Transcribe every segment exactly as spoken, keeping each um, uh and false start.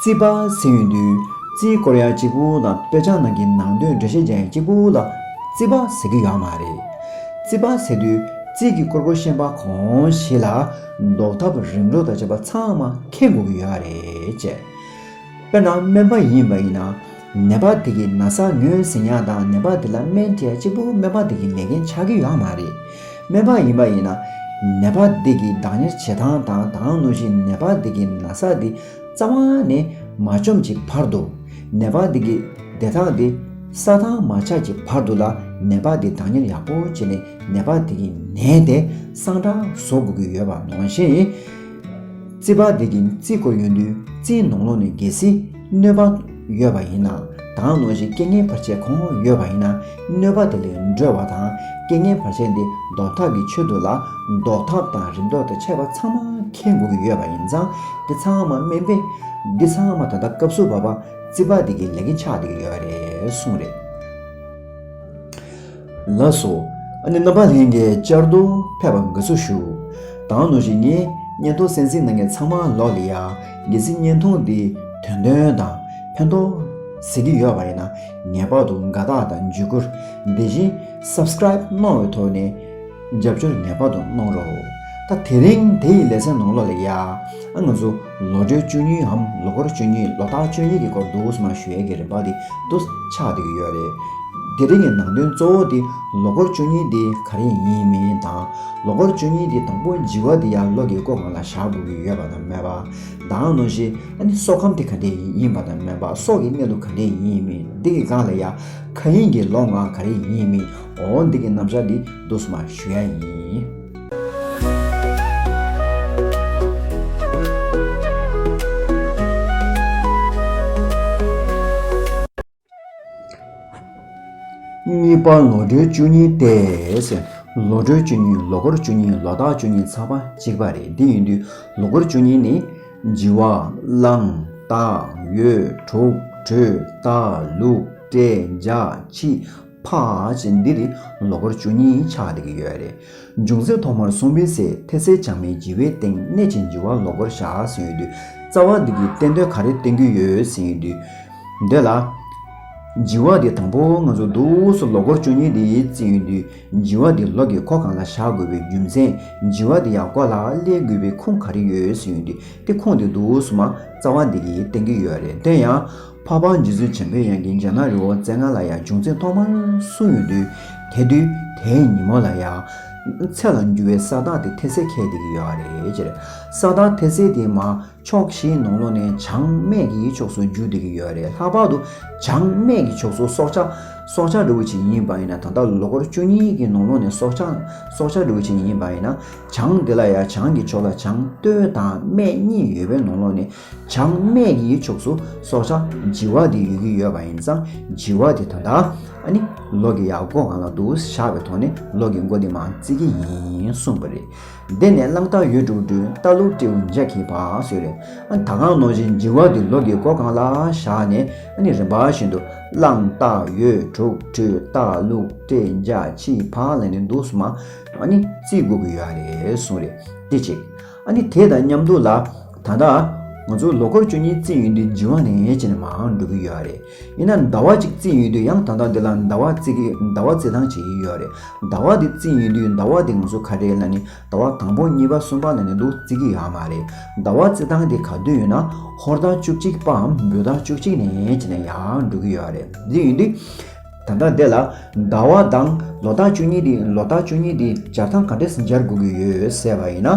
རྩིས་པ་ཟེར་ཡོང་དུས་རྩིས་སྐོར་ཡག་གཅིག་པུ་དང་དཔེ་ཆ་ནང་གི་ནང་དོན་འགྲེལ་བཤད་རྒྱག་ཡག་གཅིག་པུ་ལ་རྩིས་པ་ཟེར་གྱི་ཡོད་མ་རེད། རྩིས་པ་ཟེར་དུས་རྩིས་ཀྱི་སྐོར་སྐོར་ཤེས་པ་གང་ཞིག་ལ་ཟློག་ཐབས་རིམ་གྲོ་དང་བཅས་པ་ཚང་མ་མཁྱེན་དགོས་ཀྱི་ཡོད་རེད་ཅེས། དཔེར་ན་སྨན་པ་ཡིན་པ་ཡིན་ན་ནད་པ་དེ་གི་ན་ཚ་ངོས་ཟིན་ཡག་དང་ནད་པ་དེ་ལ་སྨན་སྤྲད་ཡག་གཅིག་པུ་སྨན་པ་དེ་གི་ལས་འགན་ཆགས་ཀྱི་ཡོད་མ་རེད། སྨན་པ་ཡིན་པ་ཡིན་ན་ནད་པ་དེ་གི་བདག་གཉེར་བྱེད་སྟངས་དང་དེ་ནང་བཞིན་ནད་པ་དེ་གི་ན་ཚ་དེ་རྩ་བ་ནས་མ་བཅོམ་གྱི་བར་དུ། ནད་པ་དེ་གི་བདེ་ཐང་དེ་སྲ་ཐང་མ་ཆགས་ཀྱི་བར་དུ་ལ་ནད་པ་དེ་བདག་གཉེར་ཡག་པོ་བྱས་ནས་ནད་པ་དེ་གི་ནད་དེ་སངས་དྲག་བཟོ་དགོས་ཀྱི་ཡོད་པ་ནང་བཞིན། རྩིས་པ་དེ་གི་རྩིས་སྐོར་ཡོང་དུས་རྩིས་ནང་ལོགས་ནས་གལ་སྲིད་གནོད་པ་ཡོད་པ་ཡིན་ན། དེ་ནང་བཞིན་རྐྱེན་ངན་བར་ཆད་གང་ཡོད་པ་ཡིན་ན་གནོད་པ་དེ་ལས་སྒྲོལ་བ་དང་རྐྱེན་ངན་བར་ཆད་འདི་ཟློག་ཐབས་ཀྱི་ཆེད་དུ་ལ་ཟློག་ཐབས་དང་རིམ་གྲོ་དང་བཅས་པ་ཚང་མ་མཁྱེན་དགོས་ཀྱི་ཡོད་པ་ཡིན་ཙང་། འདི་ཚང་མ་སྨན་པས་འདི་ཚང་མ་ད་ལྟ་སྐབས་སུ་བབ་པ་རྩིས་པ་དེ་གི་ལས་འགན་ཆགས་བསྡད་ཀྱི་ཡོད་རེད་གསུངས་རེད། ལགས་སོ། ཨ་ནི་རྣམ་པ་ལྷན་རྒྱས་བསྐྱར་དུ་ཕེབས་པར་དགའ་བསུ་ཞུ། དེ་ནང་བཞིན་ངས་བརྙན་ཐུང་གསན་གཟིགས་གནང་མཁན་ཚང་མ་ལོག་ལ་ཡ། གལ་སྲིད་བརྙན་ཐུང་འདི་དོན་དོན་དང་ཕན་ཐོགས་ཟེར་གྱི་ཡོད་པ་ཡིན་ན་ངེས་པར་དུ་དགའ་རྟགས་དང་བརྒྱུད་བསྐུར། དེ་བཞིན་སབ་སི་ཀ་རེབ་གནང་བའི་ཐོག་ནས་རྒྱབ་སྐྱོར་ངེས་པར་དུ་གནང་རོགས། ད་དེ་རིང་དེ་ཡི་ལེ་ཚན་ནང་ལོགས་ལ་ཡ། ཨ་ང་ཚོ་ལོ་འབྲེལ་བཅུ་གཉིས་འམ་ལོ་འཁོར་བཅུ་གཉིས་ལོ་རྟགས་བཅུ་གཉིས་ཀྱི་སྐོར་འདུག་སེ་མར་ཞུ་ཡས་ཀྱི་རིམ་པ་འདི་འདུག་སེ་ཆགས་བསྡད་ཀྱི་ཡོད་རེད། དེ་རིང་གི་ནང་དོན་གཙོ་བོ་དེ་ལོ་འཁོར་བཅུ་གཉིས་དེ་ག་རེ་ཡིན་མིན་དང་། ལོ་འཁོར་བཅུ་གཉིས་དེ་དང་པོ་བྱི་བ་དེ་ཡང་ལོ་གི་སྒོ་གང་ལ་བཞག་དགོས་ཀྱི་ཡོད་པ་དང་མེད་པ། དེ་ནང་བཞིན་ཨ་ནི་སྲོག་ཁམས་དེ་ག་འདྲས་ཡིན་པ་དང་མེད་པ། སྲོག་གི་གནས་ལུགས་ག་འདྲས་ཡིན་མིན། འདི་གི་སྒང་ལ་ཡང་མཁའ་དབྱིངས་ཀྱི་ལོ་ལྔ་ག་རེ་ཡིན་མིན། འོ་འདི་གི་རྣམ་གཞག་འདི་འདུག་སེ་མར་ཞུ་ཡ་ཡིན། གཉིས་པ་ལོ་འབྲེལ་བཅུ་གཉིས་ཏེ། ལོ་འབྲེལ་བཅུ་གཉིས་ལོ་འཁོར་བཅུ་གཉིས་ལོ་རྟགས་བཅུ་གཉིས་ཚང་མ་གཅིག་པ་རེད། འདི་ཡིན་དུས་ལོ་འཁོར་བཅུ་གཉིས་ནི་བྱི་བ་གླང་སྟག་ཡོས་གྲོགས་དྲུད་རྟ་ལུག་སྤྲེལ་བྱ་ཁྱི་ཕག་ཅེས་འདི་རེད། ལོ་འཁོར་བཅུ་གཉིས་ཆགས་བསྡད་ཀྱི་ཡོད་རེད། འབྱུང་རྩིས་ཐོག་མར་གསུངས་པའི་ཚེ་ཐེལ་ཚེ་བྱང་མའི་བྱི་བའི་སྟེང་། གནས་ཀྱི་བྱི་བ་ལོ་འཁོར་བཞག་ཟེར་ཡོང་དུས་རྩ་བ་འདི་གི་བསྟན་དོན་ག་རེ་བསྟན་གྱི་ཡོད་ཟེར་ཡོང་དུས། འདི་ལ། བྱི་བ་འདི་དང་པོ་ང་ཚོ་འདུག་སེ་ལོ་འཁོར་བཅུ་གཉིས་འདི་བརྩིས་ཡོང་དུས་བྱི་བ་འདི་ལོ་གི་འགོ་སྒང་ལ་བཞག་དགོས་པའི་རྒྱུ་མཚན། བྱི་བ་འདི་ཡང་འགོ་ལ་སླེབས་དགོས་པའི་ཁུངས་ག་རེ་ཡོད་ཟེར་ཡོང་དུས་དེ་ཁུངས་འདི་འདུག་སེ་མར་རྩ་བ་འདི་གིས་བསྟན་གྱི་ཡོད་རེད། དེ་ཡང་འཕགས་པ་རྗེ་བཙུན་འཇམ་དཔལ་དབྱངས་ཀྱིས་རྒྱ་ནག་རི་བོ་རྩེ་ལྔ་ལ་ཡང་འབྱུང་རྩིས་ཐོག་མར་གསུངས་ཡོང་དུས། དེ་དུས་དེའི་ཉིན་མོ་ལ་ཡང་ཚེས་ལ་འགྱུར་བའི་ས་བདག་དེ་ཐེལ་ཚེ་འཁེལ་བསྡད་ཀྱི་ཡོད་རེད་ཅེས། ས་བདག་ཐེལ་ཚེ་དེ་མར་ཕྱོགས་བཞིའི་ནང་ལོགས་ནས་བྱང་སྨད་ཀྱི་ཕྱོགས་སུ་རྒྱུག་བསྡད་ཀྱི་ཡོད་རེད། ལྷག་པར་དུ་བྱང་སྨད་ཀྱི་ཕྱོགས་སུ་སྲོག་ཆགས་སྲོག་ཆགས་འདྲ་བོ་ཅིག་ཡིན་པ་ཡིན་ན། ད་ལྟ་ལོ་འཁོར་བཅུ་གཉིས་ཀྱི་ནང་ལོགས་ནས་སྲོག་ཆགས་སྲོག་ཆགས་འདྲ་བོ་ཅིག་ཡིན་པ་ཡིན་ན། བྱང་འདི་ལ་ཡང་བྱང་གི་ཕྱོགས་ལ་བྱང་སྟོད་དང་སྨད་གཉིས་ཡོད་པའི་ནང་ལོགས་ནས་བྱང་སྨད་ཀྱི་ཕྱོགས་སུ་སྲོག་ཆགས་བྱི་བ་དེ་ཡོད་ཀྱི་ཡོད་པ་ཡིན་ཙང་། བྱི་བ་དེ་ད་ལྟ་ཨ་ནི་ལོ་གི་ཡང་འགོ་སྒང་ལ་འདུག་སེ་བཞག་པའི་ཐོག་ནས་ལོ་གི་འགོ་དེ་མར་བརྩི་གི་ཡིན་གསུངས་པ་རེད། དེ་ནས་གླང་སྟག་ཡོས་གྲོགས་དྲུད་རྟ་ལུག་སྤྲེའུ་བྱ་ཁྱི་ཕག་ཟེར་རེད། ཨ་ད་ག་ནང་བཞིན་བྱི་བ་དེ་ལོ་གི་འགོ་སྒང་ལ་བཞག་ནས་ཨ་ནི་རིམ་པ་བཞིན་དུ་གླང་སྟག་ཡོས་གྲོགས་དྲུད་རྟ་ལུག་སྤྲེལ་བྱ་ཁྱི་ཕག་ལ་ནི་འདུག་སེ་མར་ཨ་ནི་བརྩི་དགོས་ཀྱི་ཡོད་རེད་གསུངས་རེད། དེ་གཅིག་ཨ་ནི་དེ་དང་མཉམ་དུ་ལ་ད་ལྟ་ང་ཚོ་ལོ་འཁོར་བཅུ་གཉིས་བརྩི་ཡོང་དུས་བྱི་བ་ནས་བྱས་ནས་མར་འགྲོ་གི་ཡོད་རེད། ཡིན་ན་ཟླ་བ་གཅིག་བརྩིས་ཡོང་དུས་ཡང་ད་ལྟ་འདི་ལ་ཟླ་བ་བརྩི་གི་ཟླ་བ་བརྩི་སྟངས་བྱེད་ཀྱི་ཡོད་རེད། ཟླ་བ་འདི་བརྩིས་ཡོང་དུས་ཟླ་བ་འདི་ང་ཚོ་ག་རེ་ལབ་ནི། ཟླ་བ་དང་པོ་གཉིས་པ་གསུམ་པ་ལབ་ནི་འདུག་བརྩི་གི་ཡོད་མ་རེད། ཟླ་བ་བརྩི་སྟངས་འདི་ག་དུས་ཡོད་ན་ཧོར་ཟླ་བཅུ་གཅིག་པའམ་བོད་ཟླ་བཅུ་གཅིག་ནས་བྱས་ནས་ཡར་འགྲོ་གི་ཡོད་རེད། འདི་ཡིན་དུས་ད་ལྟ་འདི་ལ་ཟླ་བ་དང་ལོ་རྟགས་བཅུ་གཉིས་འདི་ལོ་རྟགས་བཅུ་གཉིས་འདི་སྦྱར་སྟངས་ག་འདྲས་སྦྱར་དགོས་ཀྱི་ཡོད་ཟེར་བ་ཡིན་ན།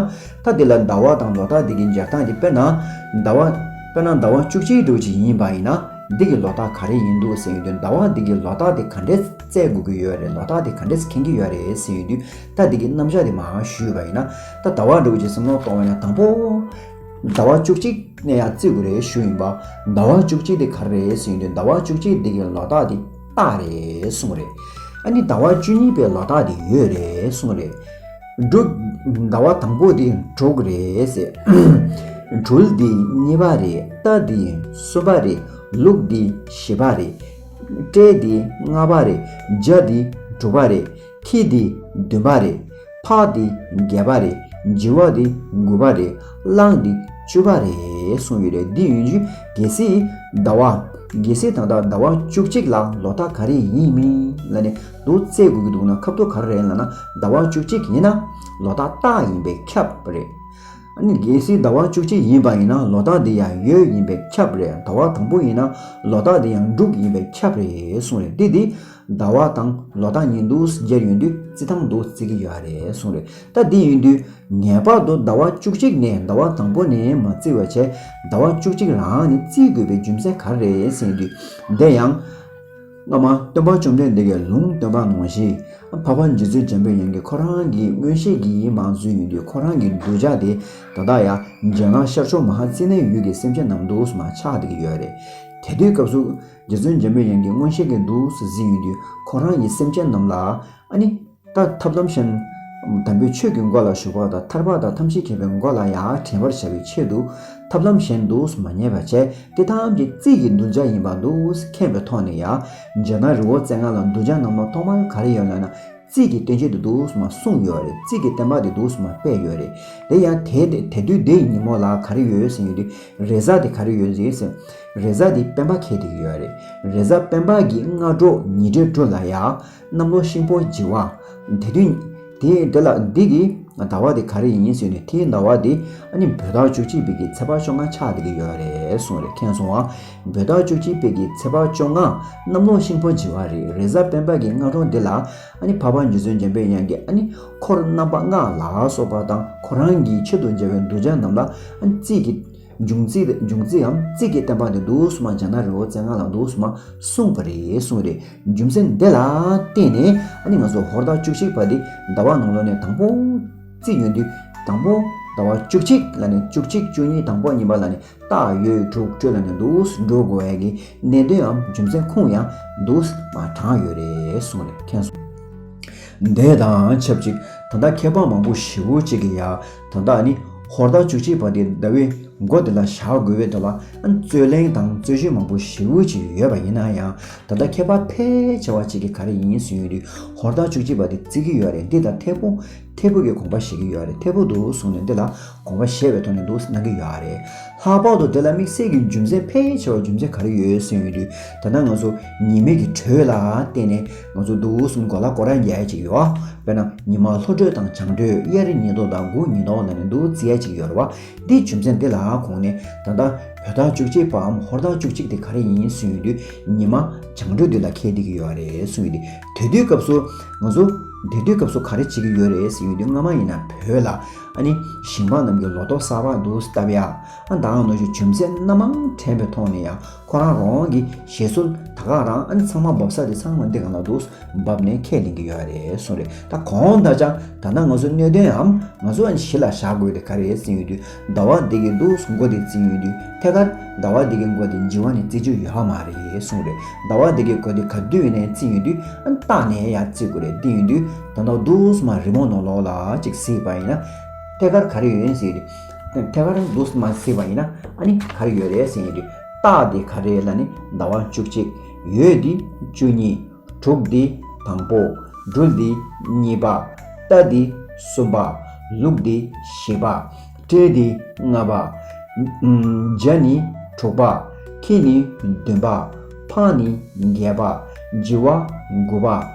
ད་འདི་ལ་ཟླ་བ་དང་ལོ་རྟགས་འདི་གི་སྦྱར་སྟངས་འདི་དཔེར་ན་ཟླ་བ་དཔེར་ན་ཟླ་བ་བཅུ་གཅིག་འདྲ་བོ་ཅིག་ཡིན་པ་ཡིན་ན། འདི་གི་ལོ་རྟགས་ག་རེ་ཡིན་འདུག་ཟེར་ཡོང་དུས་ཟླ་བ་འདི་གི་ལོ་རྟགས་འདི་ག་འདྲས་བཙལ་དགོས་ཀྱི་ཡོད་རེད། ལོ་རྟགས་འདི་ག་འདྲས་མཁྱེན་གྱི་ཡོད་རེད་ཟེར་ཡོང་དུས། ད་འདི་གི་རྣམ་གཞག་འདི་མར་ཞུས་པ་ཡིན་ན། ད་ཟླ་བ་འདྲ་བོ་ཅིག་བསམ་བློ་གཏོང་བ་ཡིན་ན་དང་པོ་ཟླ་བ་བཅུ་གཅིག་ནས་ཡར་བརྩི་དགོས་རེད་ཞུས་ཡིན་པ། ཟླ་བ་བཅུ་གཅིག་འདི་ག་རེ་རེད་ཟེར་ཡོང་དུས་ཟླ་བ་བཅུ་གཅིག་འདི་གི་ལོ་རྟགས་འདི་སྟག་རེད་གསུངས་རེད། ཨ་ནི་ཟླ་བ་བཅུ་གཉིས་པའི་ལོ་རྟགས་འདི་ཡོས་རེད་གསུངས་རེད། འབྲུ། ཟླ་བ་དང་པོ་འདི་གྲོགས་རེད་ཟེར། སྦྲུལ་འདི་གཉིས་པ་རེད། རྟ་འདི་གསུམ་པ་རེད། ལུག་འདི་བཞི་པ་རེད། སྤྲེལ་འདི་ལྔ་པ་རེད། བྱ་འདི་དྲུག་པ་རེད། ཁྱི་འདི་བདུན་པ་རེད། ཕག་འདི་བརྒྱད་པ་རེད། བྱི་བ་འདི་དགུ་པ་རེད། གླང་འདི་ བཅུ་པ་རེད་གསུངས་ཡོད་རེད། འདི་ཡིན་དུས་གལ་སྲིད་ཟླ་བ། གལ་སྲིད་ད་ལྟ་ཟླ་བ་བཅུ་གཅིག་ལ་ལོ་རྟགས་ག་རེ་ཡིན་མིན་ལ་ནི་འདུག་བཙལ་དགོས་ཀྱི་འདུག་ན། ཁ་ཐུག་ག་རེ་རེད་ལབ་ན། ཟླ་བ་བཅུ་གཅིག་ཡིན་ན་ལོ་རྟགས་སྟག་ཡིན་པས་ཁྱབ་རེད། ཨ་ནི་གལ་སྲིད་ཟླ་བ་བཅུ་གཅིག་ཡིན་པ་ཡིན་ན་ལོ་རྟགས་འདི་ཡང་ཡོས་ཡིན་པས་ཁྱབ་རེད། ཟླ་བ་དང་པོ་ཡིན་ན་ལོ་རྟགས་འདི་ཡང་འབྲུག་ཡིན་པས་ཁྱབ་རེད་གསུངས་རེད། འདི་འདི་ཟླ་བ་དང་ལོ་རྟགས་གཉིས་འདུག་སྦྱར་ཡོང་དུས་རྩི་སྟངས་འདུག་བརྩི་གི་ཡོད་རེད་གསུངས་རེད། ད་འདི་ཡིན་དུས་ངེས་པར་དུ་ཟླ་བ་བཅུ་གཅིག་ནས་ཟླ་བ་དང་པོ་ནས་མ་བརྩི་བ་བྱས། ཟླ་བ་བཅུ་གཅིག་རང་ནས་བརྩི་དགོས་པའི་རྒྱུ་མཚན་ག་རེ་རེད་ཟེར་དུས། འདི་ཡང་སྔ་མ་སྟོན་པ་བཅོམ་ལྡན་འདས་ཀྱིས་ལུང་སྟོན་པ་ནང་བཞིན། འཕགས་པ་རྗེ་བཙུན་འཇམ་པའི་དབྱངས་ཀྱིས་ཁོ་རང་གི་མངོན་ཤེས་ཀྱིས་མ་བཟོས་ཡོང་དུས་ཁོ་རང་གི་གདུལ་བྱ་དེ་ད་ལྟ་ཡང་རྒྱ་ནག་ཤར་ཕྱོགས་མ་ཧཱ་ཙི་ནའི་ཡུལ་གྱི་སེམས་ཅན་རྣམས་འདུག་སེ་མར་ཆགས་བསྡད་ཀྱི་ཡོད་རེད། དེ་དུས་སྐབས་སུ་རྗེ་བཙུན་འཇམ་པའི་དབྱངས་ཀྱི་མངོན་ཤེས་ཀྱིས་འདུག་སེ་གཟིགས་ཡོང་དུས་ཁོ་རང་གི་སེམས་ཅན་རྣམས་ལ། ཨ་ནི། ད་ཐབས་ལམ་གཞན། དམ་པའི་ཆོས་ཀྱི་སྒོ་ལ་ཞུགས་པ་དང་ཐར་པ་དང་ཐམས་ཅད་མཁྱེན་པའི་སྒོ་ལ་ཡང་འདྲེན་པར་བྱ་བའི་ཆེད་དུ། ཐབས་ལམ་གཞན་འདུག་སེ་མ་རྙེད་པ་བྱས། དེ་ཐམས་ཅད་རྩིས་ཀྱི་གདུལ་བྱ་ཡིན་པ་འདུག་སེ་མཁྱེན་པའི་ཐོག་ནས་ཡང་། རྒྱ་ནག་རི་བོ་རྩེ་ལྔ་ལ་གདུལ་བྱ་རྣམས་ལ་ཐོག་མར་ག་རེ་ཡོད་ལབ་ན། རྩིས་ཀྱི་སྟོན་བྱེད་དེ་འདུག་སེ་མར་གསུངས་ཡོད་རེད། རྩིས་ཀྱི་བསྟན་པ་དེ་འདུག་སེ་མར་སྤེལ་ཡོད་རེད། དེ་ཡང་དེ་དེ་དུས་དེའི་ཉིན་མོ་ལ་ག་རེ་ཡོད་ཟེར་ཡོང་དུས། རེས་གཟའ་དེ་ག་རེ་ཡོད་ཟེར་ཟེར། རེས་གཟའ་དེ་སྤེན་པ་འཁེལ་བསྡད་ཀྱི་ཡོད་རེད། རེས་གཟའ་སྤེན་པ་གི་སྔ་དྲོ་ཉི་སྦྲེལ་དྲོ་ལ་ཡང་། གནམ་ལོ་ཤིང་ཕོ་བྱི་བ། དེ་དུས་དེ་དེ་ལ་འདི་གི་ཟླ་བ་དེ་ག་རེ་ཡིན་ཟེར་ནས། དེའི་ཟླ་བ་དེ་ཨ་ནི་བོད་ཟླ་བཅུ་གཅིག་པའི་གི་ཚེས་པ་བཅོ་ལྔ་ཆགས་བསྡད་ཀྱི་ཡོད་རེད་གསུངས་རེད། མཁྱེན་སོང་ཨ། བོད་ཟླ་བཅུ་གཅིག་པའི་གི་ཚེས་པ་བཅོ་ལྔ། གནམ་ལོ་ཤིང་ཕོ་བྱི་བ་རེད། རེས་གཟའ་སྤེན་པ་གི་སྔ་དྲོ་འདི་ལ་ཨ་ནི་འཕགས་པ་རྗེ་བཙུན་འཇམ་པའི་དབྱངས་ཀྱིས་ཨ་ནི་འཁོར་རྣམ་པ་ལྔ་ལ་སོགས་པ་དང་ཁོ་རང་གི་ཆེད་དུ་མཇལ་བའི་གདུལ་བྱ་རྣམས་ལ་ཨ་ནི་རྩིས་ཀྱི། འབྱུང་རྩིས། འབྱུང་རྩིས་འམ་རྩིས་ཀྱི་བསྟན་པ་དེ་འདུག་སེ་མར་རྒྱ་ནག་རི་བོ་རྩེ་ལྔ་ལ་འདུག་སེ་མར་གསུངས་པ་རེད་གསུངས་རེད། རྒྱུ་མཚན་འདི་ལ་བརྟེན་ནས་ཨ་ནི་ང་ཚོ་ཧོར་ཟླ་བཅུ་གཅིག་པ་འདི་ཟླ་བ་ནང་ལོགས་ནས་དང་པོ་བརྩིས་ཡོང་དུས། དང་པོ་ཟླ་བ་བཅུ་གཅིག་ལ་ནི་བཅུ་གཅིག་བཅུ་གཉིས་དང་པོ་གཉིས་པ་ལ་ནི་སྟག་ཡོས་དྲུག་སྤྲེལ་ལ་ནི་འདུག་སེ་འགྲོ་དགོས་ཡ་གི་གནད་དོན་འམ་རྒྱུ་མཚན་ཁུངས་ཡང་འདུག་སེ་མར་དྲངས་ཡོད་རེད་གསུངས་རེད། མཁྱེན་སོང་། དེ་དང་ཆབས་ཅིག་ད་ལྟ་མཁས་པ་མང་པོ་ཞེ་པོ་ཅིག་གིས་ཡང་ད་ལྟ་ནི་ཧོར་ཟླ་བཅུ་གཅིག་པ་དེ་ཟླ་བའི་མགོ་དེ་ལ་བཞག་དགོས་པའི་ཐོག་ལ་རྩོད་གླེང་དང་རྩོད་གཞི་མང་པོ་ཞེ་པོ་ཅིག་ཡོད་པ་ཡིན་ན་ཡང་། ད་ལྟ་མཁས་པ་ཕལ་ཆེ་བ་ཅིག་གིས་ག་རེ་ཡིན་ཟེར་ཡོང་དུས། ཧོར་ཟླ་བཅུ་གཅིག་པ་དེ་བརྩི་གི་ཡོད་རེད། འདི་ལ་ཐེ་བོ། ཐེ་བོ་གི་དགོངས་པ་བཞེས་ཀྱི་ཡོད་རེད། ཐེ་བོ་འདུག་གསུངས་ནས་འདི་ལ་དགོངས་པ་བཞེས་པའི་ཐོག་ནས་འདུག་སེ་གནང་གི་ཡོད་རེད། ལྷག་པར་དུ་དེ་ལ་དམིགས་བསལ་གྱི་རྒྱུ་མཚན་ཕལ་ཆེ་བ་རྒྱུ་མཚན་ག་རེ་ཡོད་ཟེར་ཡོང་དུས། ད་ལྟ་ང་ཚོ་ཉི་མའི་གི་དྲོད་ལ་བརྟེན་ནས་ང་ཚོ་འདུག་སེ་གོ་ལ་སྐོར་ར་རྒྱག་ཡ་ཅིག་ཡོད། དཔེར་ན་ཉི་མ་ལྷོ་དྲོད་དང་བྱང་དྲོད། དབྱར་ཉི་ལྡོག་དང་དགུན་ཉི་ལྡོག་ལ་ནི་འདུག་བརྩི་ཡ་ཅིག་ཡོད་རེད་བ། འདིའི་རྒྱུ་མཚན་འདི་ལ་དགོངས་ནས་ད་ལྟ་བོད་ཟླ་བཅུ་གཅིག་པའམ་ཧོར་ཟླ་བཅུ་གཅིག་དེ་ག་རེ་ཡིན་ཟེར་ཡོང་དུས། ཉི་མ་བྱང་དྲོད་འདི་ལ་འཁེལ་བསྡད་ཀྱི་ཡོད་རེད་གསུངས་ཡོད་དུས། དེ་དུས་སྐབས་སུ་ང་ཚོ་དེ་དུས་སྐབས་སུ་ག་རེ་བྱེད་ཀྱི་ཡོད་རེད་ཟེར་ཡོང་དུས། སྔ་མ་ཡིན་ན་བོད་ལ་ཨ་ནི་ཞིང་པ་རྣམས་ཀྱི་ལོ་ཏོག་གསར་པ་འདུག་སེ་བཏབ་ཡ། ཨ་ད་ག་ནང་བཞིན་རྒྱུ་མཚན་སྣ་མང་དྲངས་པའི་ཐོག་ནས་ཡང་ཁོ་རང་རང་གི་བཞེས་སྲོལ་ད་ག་རང་ཨ་ནི་ཚང་མ་འབབ་ས་དེ་ཚང་མ་འདི་གང་ལ་འདུག་སེ་འབབ་ནས་ཁས་ལེན་གྱི་ཡོད་རེད་གསུངས་རེད། ད་གང་ལྟར་ཀྱང་ད་ལྟ་ང་ཚོ་གནད་དོན་འམ་ང་ཚོ་ཨ་ནི་གཞི་ལ་བཞག་དགོས་དེ་ག་རེ་རེད་ཟེར་ཡོང་དུས། ཟླ་བ་འདི་གི་འདུག་སེ་མགོ་དེ་བརྩི་ཡོང་དུས། ཐད་ཀར་ཟླ་བ་འདི་གི་མགོ་དེ་བྱི་བ་ནས་བརྩི་རྒྱུ་ཡོད་མ་རེད་གསུངས་རེད། ཟླ་བ་འདི་གི་མགོ་དེ་ག་དུས་ནས་བརྩི་ཡོང་དུས། ཨ་ནི་སྟག་ནས་ཡར་བརྩི་དགོས་རེད། དེ་ཡོང་དུས་ད་ལྟ་འདུག་སེ་མར་རི་མོ་ནང་ལོགས་ལ་ཅིག་གཟིགས་པ་ཡིན་ན། ཐད་ཀར་ག་རེ་ཡོད་ཟེར་དུས། ཐད་ཀར་འདུག་སེ་མར་གཟིགས་པ་ཡིན་ན། ཨ་ནི་ག་རེ་ཡོད་རེད་ཟེར་ཡོང་དུས། སྟག་འདི་ག་རེ་ལབ་ན་ཟླ་བ་བཅུ་གཅིག་ཡོས་འདི་བཅུ་གཉིས། དྲུག་འདི་དང་པོ། སྦྲུལ་འདི་གཉིས་པ། རྟ་འདི་གསུམ་པ། ལུག་འདི་བཞི་པ། སྤྲེལ་འདི་ལྔ་པ། ཨམ། བྱ་ནི་དྲུག་པ། ཁྱི་ནི་བདུན་པ། ཕག་ནི་བརྒྱད་པ། བྱི་བ་དགུ་པ།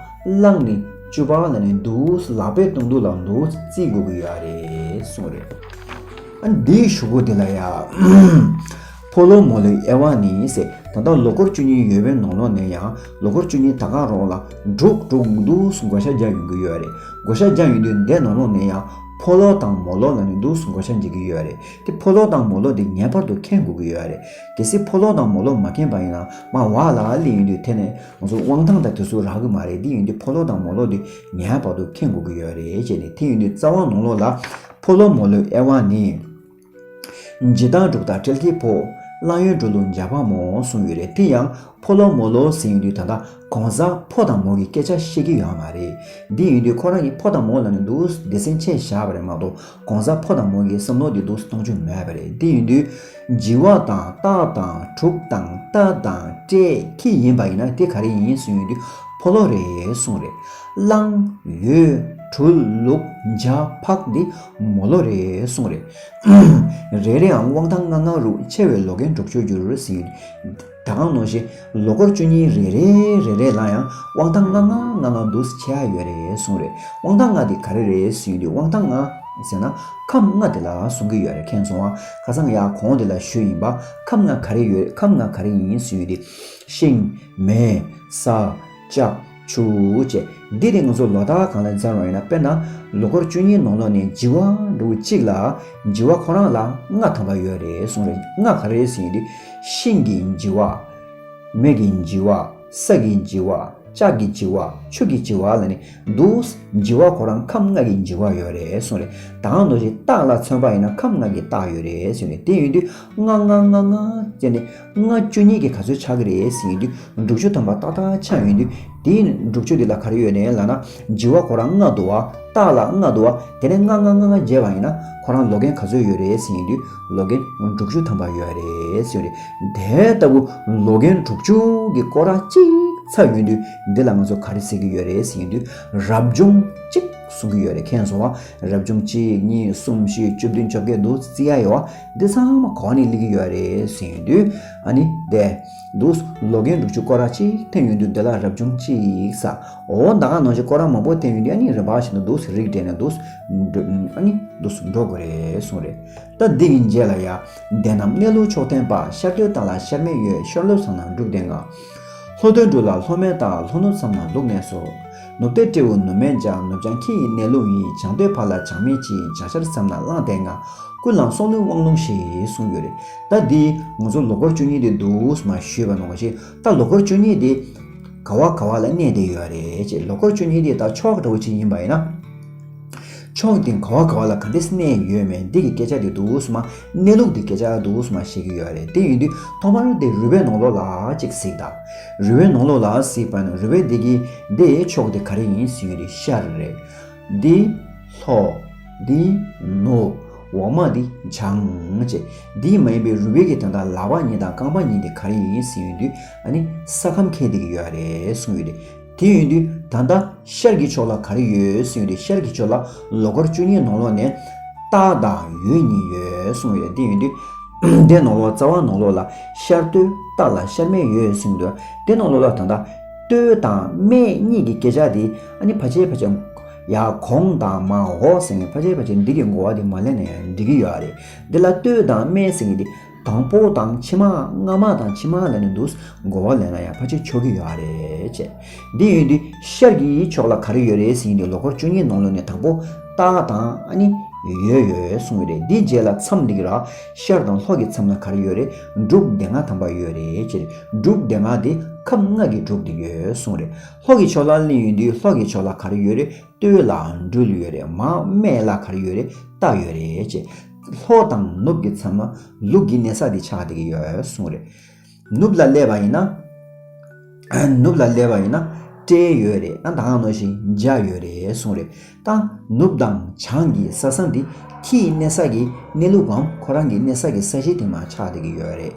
གླང་ནི་བཅུ་པ་ལབ་ནས་འདུག་སེ་ལག་པའི་སྟེང་དུ་ལ་འདུག་སེ་བརྩི་དགོས་ཀྱི་ཡོད་རེད་གསུངས་རེད། ཨ་འདིའི་གཞུག་གུ་འདི་ལ་ཡ། ཕོ་ལོ་མོ་ལོའི་དབྱེ་བ་ནི་ཟེར། ད་ལྟ་ལོ་འཁོར་བཅུ་གཉིས་ཡོད་པའི་ནང་ལོགས་ནས་ཡང་ལོ་འཁོར་བཅུ་གཉིས་ད་ག་རང་ལ་དྲུག་དྲུག་འདུག་སེ་བགོ་བཤའ་རྒྱག་ཡོང་གི་ཡོད་རེད། བགོ་བཤའ་རྒྱག་ཡོང་དུས་འདི་ནང་ལོགས་ནས་ཡང་ཕོ་ལོ་དང་མོ་ལོ་ལབ་ནས་འདུག་སེ་བགོ་བཤའ་རྒྱག་གི་ཡོད་རེད། དེ་ཕོ་ལོ་དང་མོ་ལོ་དེ་ངེས་པར་དུ་མཁྱེན་དགོས་ཀྱི་ཡོད་རེད། གལ་སྲིད་ཕོ་ལོ་དང་མོ་ལོ་མ་མཁྱེན་པ་ཡིན་ན་མར་འོག་ལ་སླེབས་ཡོང་དུས་དེ་ནས་ང་ཚོ་དབང་ཐང་དང་དེ་ཚོ་རག་གི་མ་རེད། དེ་ཡིན་དུས་ཕོ་ལོ་དང་མོ་ལོ་དེ་ངེས་པར་དུ་མཁྱེན་དགོས་ཀྱི་ཡོད་རེད་ཅེས་ནས། དེ་ཡིན་དུས་རྩ་བ་ནང་ལོགས་ལ་ཕོ་ལོ་མོ་ལོའི་དབྱེ་བ་ནི། འཇིག་རྟེན་དྲུག་དང་སྤྲེལ་ཐིག་ཕོ། གླང་ཡོས་སྦྲུལ་ལུག་འཇག་པ་མོ་གསུངས་ཡོད་རེད། དེ་ཡང་ཕོ་ལོ་མོ་ལོ་ཟེར་ཡོང་དུས་ད་ལྟ་གང་ཟག་ཕོ་དང་མོ་གི་སྐད་ཆ་བཤད་ཀྱི་ཡོད་མ་རེད། འདི་ཡིན་དུས་ཁོ་རང་གི་ཕོ་དང་མོ་ལབ་ནས་འདུག་སྡེ་ཚན་ཕྱེ་བཞག་པ་རེད་མ་གཏོགས། གང་ཟག་ཕོ་དང་མོ་གི་བསམ་བློ་འདི་འདུག་གཏོང་རྒྱུ་མེད་པ་རེད། འདི་ཡིན་དུས་བྱི་བ་དང་སྟག་དང་དྲུག་དང་རྟ་དང་སྤྲེལ་ཁྱི་ཡིན་པ་ཡིན་ན་དེ་ག་རེ་ཡིན་གསུངས་ཡོང་དུས་ཕོ་ལོ་རེད་གསུངས་རེད། གླང་ཡོས་ གྲུལ་ལུག་འཇའ་ཕག་འདི་མོ་ལོ་རེད་གསུངས་རེད། རེ་རེའང་དབང་ཐང་ལྔ་ལྔ་རུ་ཕྱེ་བས་ལོ་རྒན་དྲུག་ཅུར་འགྱུར་ཟེར། ད་གང་ནང་བཞིན་ལོ་འཁོར་བཅུ་གཉིས་རེ་རེ་རེ་རེ་ལ་ཡང་དབང་ཐང་ལྔ་ལྔ་ལྔ་ལྔ་འདུག་ཕྱེ་ཡ་ཡོད་རེད་གསུངས་རེད། དབང་ཐང་ལྔ་དེ་ག་རེ་རེད་ཟེར་དུས་དབང་ཐང་ལྔ་ཟེར་ན་ཁམས་ལྔ་དེ་ལ་གསུང་གི་ཡོད་རེད། མཁྱེན་སོང་ང་། ཁ་སང་ཡ་གོང་དེ་ལ་ཞུས་ཡིན་པ། ཁམས་ལྔ་ག་རེ་ཡོད། ཁམས་ལྔ་ག་རེ་ཡིན་ཟེར་དུས་ཤིང་། མེ། ས། ལྕགས། ཆུ་བཅས། འདི་དེ་ང་ཚོ་ལོ་རྟགས་གང་ལ་འཛར་བ་ཡིན་ན། དཔེར་ན་ལོ་འཁོར་བཅུ་གཉིས་ནང་ལོགས་ནས་བྱི་བ་འདྲ་བོ་གཅིག་ལ་བྱི་བ་ཁོ་རང་ལ་ལྔ་ཐམ་པ་ཡོད་རེད་གསུངས་རེད། ལྔ་ག་རེ་ཟེར་དུས་ཤིང་གི་བྱི་བ། མེ་གི་བྱི་བ། ས་གི་བྱི་བ། ལྕགས་ཀྱི་བྱི་བ། ཆུ་གི་བྱི་བ་ལ་ནི་འདུག་བྱི་བ་ཁོ་རང་ཁམས་ལྔ་གི་བྱི་བ་ཡོད་རེད་གསུངས་རེད། ད་གང་འདྲ་ཞིག་སྟག་ལ་མཚོན་པ་ཡིན་ན་ཁམས་ལྔ་གི་སྟག་ཡོད་རེད་གསུངས་རེད། དེ་ཡིན་དུས་ལྔ་ལྔ་ལྔ་ལྔ་བྱས་ནས་ལྔ་བཅུ་གཉིས་ཀྱི་ག་ཚོད་ཆགས་ཀྱི་རེད་ཟེར་ཡིན་དུས་དྲུག་ཅུ་ཐམ་པ་ཏག་ཏག་ཆགས་ཡོང་དུས། དེའི་དྲུག་ཅུ་དེ་ལ་ག་རེ་ཡོད་ནས་ལབ་ན། བྱི་བ་ཁོ་རང་ལྔ་འདུག་བ། སྟག་ལ་ལྔ་འདུག་བ། དེ་ནས་ལྔ་ལྔ་ལྔ་ལྔ་བྱས་པ་ཡིན་ན་ཁོ་རང་ལོ་རྒན་ག་ཚོད་ཡོད་རེད་ཟེར་ཡིན་དུས་ལོ་རྒན་དྲུག་ཅུ་ཐམ་པ་ཡོད་རེད་ཟེར་རེད། དེ་ལྟ་བུ་ལོ་རྒན་དྲུག་ཅུ་གི་སྐོར་ར་གཅིག་ཚར་ཡོང་དུས་འདི་ལ་ང་ཚོ་ག་རེ་ཟེར་གྱི་ཡོད་རེད་ཟེར་ཡིན་དུས་རབ་བྱུང་གཅིག་གསུང་གི་ཡོད་རེད། མཁྱེན་སོང་བ། རབ་བྱུང་གཅིག་གཉིས་གསུམ་བཞི་བཅུ་བདུན་བཅོ་བརྒྱད་འདུག་བརྩི་ཡ་ཡོད་བ། འདི་ཚང་མ་གོ་ནས་སླེབས་ཀྱི་ཡོད་རེད་ཟེར་ཡོང་དུས་ཨ་ནི་དེ་འདུག་ལོ་རྒན་དྲུག་ཅུ་སྐོར་ར་གཅིག་འཐེན་ཡོང་དུས་འདི་ལ་རབ་བྱུང་གཅིག་ས། འོ་ད་ག་ནང་བཞིན་སྐོར་ར་མང་པོ་འཐེན་ཡོང་དུས་ཨ་ནི་རིམ་པ་བཞིན་དུ་འདུག་རིགས་འགྲེ་ནས་འདུག་འགྲོ་ཨ་ནི་འདུག་འགྲོ་དགོས་རེད་གསུངས་རེད། ད་འདི་གི་རྗེས་ལ་ཡ། དེ་རྣམས་གནས་ལུགས་མཆོག་བསྟན་པ། ཤར་སྟོད་སྟག་ལ་ཤར་སྨད་ཡོད། ཤར་ལྷོ་མཚམས་ན་འབྲུག་སྡེ་ལྔ། ལྷོ་སྟོད་འབྲུག་ལ་ལྷོ་སྨད་སྟག་ལྷོ་ནུབ་མཚམས་ན་ལུག་གནས་སོ། ནུབ་སྟོད་སྤྲེའུ་ནུབ་སྨད་འཇའ། ནུབ་བྱང་ཁྱི་ཡི་གནས་ལུགས་ཡིན། བྱང་སྟོད་ཕག་ལ་བྱང་སྨད་སྤྱི། བྱང་ཤར་མཚམས་ན་གླང་སྡེ་ལྔ། ཀུན་ལ་སྲོག་ལུས་དབང་ལུང་ཞེས་གསུངས་ཡོད་རེད། ད་འདི་ང་ཚོ་ལོ་འཁོར་བཅུ་གཉིས་དེ་འདུག་སེ་མར་ཞུས་པ་ནང་བཞིན་ད་ལོ་འཁོར་བཅུ་གཉིས་དེ་ག་བ་ག་བ་ལ་གནས་བསྡད་ཡོད་རེད་ཅེས། ལོ་འཁོར་བཅུ་གཉིས་དེ་ད་ཕྱོགས་འདྲ་བོ་ཅིག་ཡིན་པ་ཡིན་ན། ཕྱོགས་དེ་ག་བ་ག་བ་ལ་ག་འདྲས་གནས་ཡོད་མེད་འདི་གི་སྐད་ཆ་དེ་འདུག་སེ་མར་གནས་ལུགས་དེ་སྐད་ཆ་འདུག་སེ་མར་བཤད་ཀྱི་ཡོད་རེད། དེ་ཡིན་དུས་ཐོག་མར་དེ་རུས་པའི་ནང་ལོགས་ལ་ཅིག་གཟིགས་དང་། རུས་པའི་ནང་ལོགས་ལ་གཟིགས་པ་ན་རུས་པའི་འདི་གི་འདི་ཕྱོགས་དེ་ག་རེ་ཡིན་ཟེར་ཡོད་རེད། ཤར་རེད། འདི་ལྷོ། འདི་ནུབ། འོག་མ་འདི་བྱང་ཅེས། འདི་མ་ཡིན་པའི་རུས་པའི་གི་ད་ལྟ་ལག་པ་གཉིས་དང་རྐང་པ་གཉིས་དེ་ག་རེ་ཡིན་ཟེར་ཡོང་དུས་ཨ་ནི་ས་ཁམས་ཁེངས་བསྡད་ཀྱི་ཡོད་རེད་གསུངས་ཡོད་རེད། དེ་ཡིན་དུས་ད་ལྟ་ཤར་གྱི་ཕྱོགས་ལ་ག་རེ་ཡོད་གསུངས་ཡོད་དུས་ཤར་གྱི་ཕྱོགས་ལ་ལོ་འཁོར་བཅུ་གཉིས་ནང་ལོགས་ནས་སྟག་དང་ཡོས་གཉིས་ཡོད་གསུངས་ཡོད་རེད། དེ་ཡིན་དུས་དེ་ནང་ལོགས་རྩ་བ་ནང་ལོགས་ལ་ཤར་སྟོད་སྟག་ལ་ཤར་སྨད་ཡོད་གསུངས་འདུག་དེ་ནང་ལོགས་ལ་ད་ལྟ་སྟོད་དང་སྨད་གཉིས་ཀྱི་སྐད་ཆ་དེ་ཨ་ནི་ཕལ་ཆེར་ཕལ་ཆེར་ཡ་གོང་དང་མར་འོག་ཟེར་ནས་ཕལ་ཆེར་ཕལ་ཆེར་འདི་གི་གོ་བ་དེ་མ་ལེན་ན་ཡང་འགྲིག་གི་ཡོད་རེད། འདི་ལ་སྟོད་དང་སྨད་ཟེར་མཁན་དེ་དང་པོ་དང་ཕྱི་མ་སྔ་མ་དང་ཕྱི་མ་ལ་ནི་འདུག་གོ་བ་ལེན་ན་ཡང་ཕལ་ཆེར་ཆོག་གི་ཡོད་རེད་ཅེས། འདི་ཡིན་དུས་ཤར་གྱི་ཕྱོགས་ལ་ག་རེ་ཡོད་རེད་ཟེར་ཡིན་དུས་ལོ་འཁོར་བཅུ་གཉིས་ནང་ལོགས་ནས་དང་པོ་སྟག་དང་ཨ་ནི་ཡོས་ཡོད་གསུངས་ཡོད་རེད། འདིའི་རྗེས་ལ་མཚམས་འདི་གི་ར་ཤར་དང་ལྷོ་གི་མཚམས་ལ་ག་རེ་ཡོད་རེད། འབྲུག་སྡེ་ལྔ་ཐམ་པ་ཡོད་རེད་ཅེས། འབྲུག་སྡེ་ལྔ་དེ་ཁམས་ལྔ་གི་འབྲུག་དེ་ཡོད་གསུངས་རེད། ལྷོ་གི་ཕྱོགས་ལ་གླེང་ཡོང་དུས་ལྷོ་གི་ཕྱོགས་ལ་ག་རེ་ཡོད་རེད། སྟོད་ལ་སྦྲུལ་ཡོད་རེད། མར་སྨད་ལ་ག་རེ་ཡོད་རེད། སྟག་ཡོད་རེད་ཅེས། ལྷོ་དང་ནུབ་ཀྱི་མཚམས་ལ་ལུག་གི་གནས་ས་དེ་ཆགས་བསྡད་ཀྱི་ཡོད་གསུངས་རེད། ནུབ་ལ་སླེབས་པ་ཡིན་ན། ནུབ་ལ་སླེབས་པ་ཡིན་ན་སྤྲེལ་ཡོད་རེད། ཨ་ད་ག་ནང་བཞིན་འཇའ་ཡོད་རེད་གསུངས་རེད། ད་ནུབ་དང་བྱང་གི་ས་ས་འདི་ཁྱི་ཡི་གནས་ས་གི་གནས་ལུགས་སམ་ཁོ་རང་གི་གནས་ས་གི་ས་གཞི་དེ་མར་ཆགས་བསྡད་ཀྱི་ཡོད་རེད།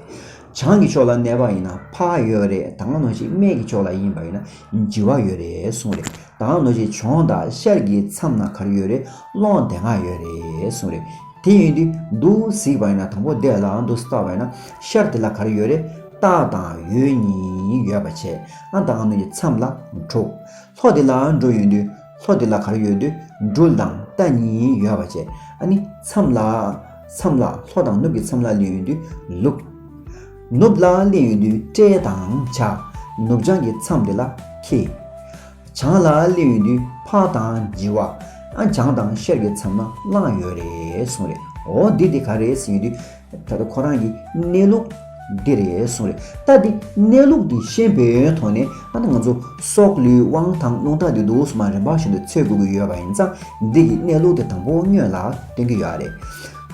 བྱང་གི་ཕྱོགས་ལ་གནས་པ་ཡིན་ན་ཕག་ཡོད་རེད། ད་ག་ནང་བཞིན་སྨད་ཀྱི་ཕྱོགས་ལ་ཡིན་པ་ཡིན་ན་བྱི་བ་ཡོད་རེད་གསུངས་རེད། ད་ག་ནང་བཞིན་བྱང་དང་ཤར་གྱི་མཚམས་ན་ག་རེ་ཡོད་རེད། གླང་སྡེ་ལྔ་ཡོད་རེད་གསུངས་རེད། དེ་ཡིན་དུས་འདུག་གཟིགས་པ་ཡིན་ན་དང་པོ་དེ་ལ་འདུག་བལྟས་པ་ཡིན་ན་ཤར་དེ་ལ་ག་རེ་ཡོད་རེད། སྟག་དང་ཡོས་གཉིས་ཡོད་པ་བྱས། ཨ་ད་ག་ནང་བཞིན་མཚམས་ལ་འབྲུག་ལྷོ་དེ་ལ་འགྲོ་ཡོང་དུས་ལྷོ་དེ་ལ་ག་རེ་ཡོད་དུས་སྦྲུལ་དང་རྟ་གཉིས་ཡོད་པ་བྱས། ཨ་ནི་མཚམས་ལ་མཚམས་ལ་ལྷོ་དང་ནུབ་ཀྱི་མཚམས་ལ་སླེབས་ཡོང་དུས་ལུག་ནུབ་ལ་སླེབས་ཡོང་དུས་སྤྲེལ་དང་བྱ། ནུབ་བྱང་གི་མཚམས་དེ་ལ་ཁྱི། བྱང་ལ་སླེབས་ཡོང་དུས་ཕག་དང་བྱི་བ། ཨ་བྱང་དང་ཤར་གྱི་མཚམས་ན་གླང་ཡོད་རེད་གསུངས་རེད། འོ་འདི་དེ་ག་རེད་ཟེར་ཡོང་དུས། ད་ལྟ་ཁོ་རང་གི་གནས་ལུགས་འདི་རེད་གསུངས་རེད། ད་འདི་གནས་ལུགས་འདི་ཤེས་པའི་ཐོག་ནས་ཨ་ནི་ང་ཚོ་སྲོག་ལུས་དབང་ཐང་རླུང་རྟ་འདི་འདུག་སེ་མར་རིམ་པ་བཞིན་དུ་འཚོལ་དགོས་ཀྱི་ཡོད་པ་ཡིན་ཙང་འདི་གི་གནས་ལུགས་དེ་དང་པོ་སྔོན་ལ་སྟོན་གྱི་ཡོད་རེད།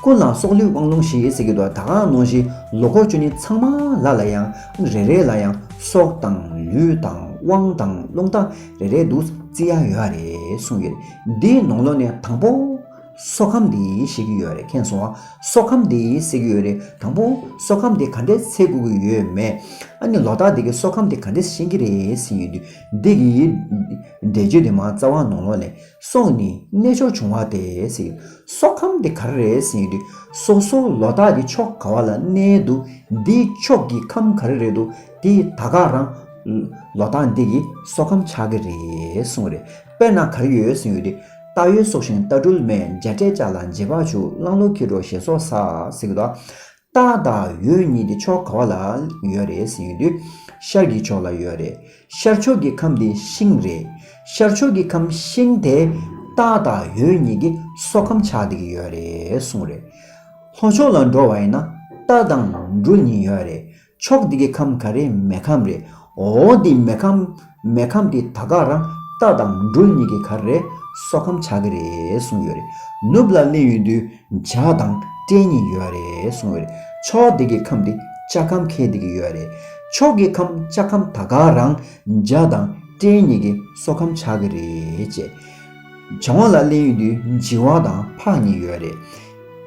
ཀུན་ལ་སྲོག་ལུས་དབང་རླུང་ཞེས་ཟེར་གྱི་འདུག་ད་ག་ནང་བཞིན་ལོ་འཁོར་བཅུ་གཉིས་ཚང་མ་ལ་ལ་ཡང་རེ་རེ་ལ་ཡང་སྲོག་དང་ལུས་དང་དབང་དང་རླུང་རྟ་རེ་རེ་འདུག་རྩི་ཡ་ཡོད་རེད་གསུངས་ཡོད་རེད། འདིའི་ནང་ལོགས་ནས་དང་པོ། སྲོག་ཁམས་འདི་ཤེས་ཀྱི་ཡོད་རེད། མཁྱེན་སོང་ང་། སྲོག་ཁམས་འདི་ཤེས་ཀྱི་ཡོད་རེད། དང་པོ་སྲོག་ཁམས་འདི་ག་འདྲས་འཚོ་དགོས་ཀྱི་ཡོད་མེད། ཨ་ནི་ལོ་རྟགས་འདི་གི་སྲོག་ཁམས་འདི་ག་འདྲས་ཤེས་ཀྱི་རེད་ཟེར་ཡོང་དུས། འདི་གི་འགྲེལ་བརྗོད་འདི་མར་རྩ་བ་ནང་ལོགས་ནས། སྲོག་ནི་གནས་མཆོག་འབྱུང་བ་སྟེ་ཟེར། སྲོག་ཁམས་འདི་ག་རེ་རེད་ཟེར་ཡོང་དུས། སོ་སོ་ལོ་རྟགས་འདི་ཕྱོགས་ག་བ་ལ་གནས་འདུག་འདིའི་ཕྱོགས་ཀྱི་ཁམས་ག་རེ་རེད་འདུག་དེ་ད་ག་རང་ལོ་རྟགས་འདི་གི་སྲོག་ཁམས་ཆགས་ཀྱི་རེད་གསུངས་རེད། དཔེར་ན་ག་རེ་ཡོད་ཟེར་ཡོང་དུས། རྟ་གཡོས་སྲོག་ཤིང་རྟ་སྦྲུལ་སྨད། འཇའ་སྤྲིན་བྱ་ལ་འཇིགས་པ་བྱུག་རླངས་ལྷོ་འཁྱིལ་འགྲོ་ཞེས་སོགས་ཟེར་གྱི་འདུག་རྟ་དང་འོད་གཉིས་དེ་ཕྱོགས་ག་བ་ལ་ཡོད་རེད་ཟེར་ཡོང་དུས། ཤར་གྱི་ཕྱོགས་ལ་ཡོད་རེད། ཤར་ཕྱོགས་ཀྱི་ཁམས་དེ་ཤིང་རེད། ཤར་ཕྱོགས་ཀྱི་ཁམས་ཤིང་དེ་རྟ་དང་འོད་གཉིས་ཀྱི་སྲོག་ཁམས་ཆགས་བསྡད་ཀྱི་ཡོད་རེད་གསུངས་རེད། ལྷོ་ཕྱོགས་ལ་འགྲོ་བ་ཡིན་ན་རྟ་དང་སྦྲུལ་གཉིས་ཡོད་རེད། ཕྱོགས་འདི་གི་ཁམས་ག་རེ། མེ་ཁམས་རེད། འོ་འདི་མེ་ཁམས། མེ་ཁམས་དེ་ད་ག་རང་རྟ་དང་སྦྲུལ་གཉིས་ཀྱི་ག་རེ། སྲོག་ཁམས་ཆགས་ཀྱི་རེད་གསུངས་ཡོད་རེད། ནུབ་ལ་སླེབས་ཡོང་དུས་འཇའ་དང་སྤྲིན་གཉིས་ཡོད་རེད་གསུངས་ཡོད་རེད། ཕྱོགས་འདི་གི་ཁམས་དེ་ལྕགས་ཁམས་འཁེལ་བསྡད་ཀྱི་ཡོད་རེད། ཕྱོགས་ཀྱི་ཁམས་ལྕགས་ཁམས་ད་ག་རང་འཇའ་དང་སྤྲིན་གཉིས་ཀྱི་སྲོག་ཁམས་ཆགས་ཀྱི་རེད་ཅེས། བྱང་བ་ལ་སླེབས་ཡོང་དུས་བྱི་བ་དང་ཕག་གཉིས་ཡོད་རེད།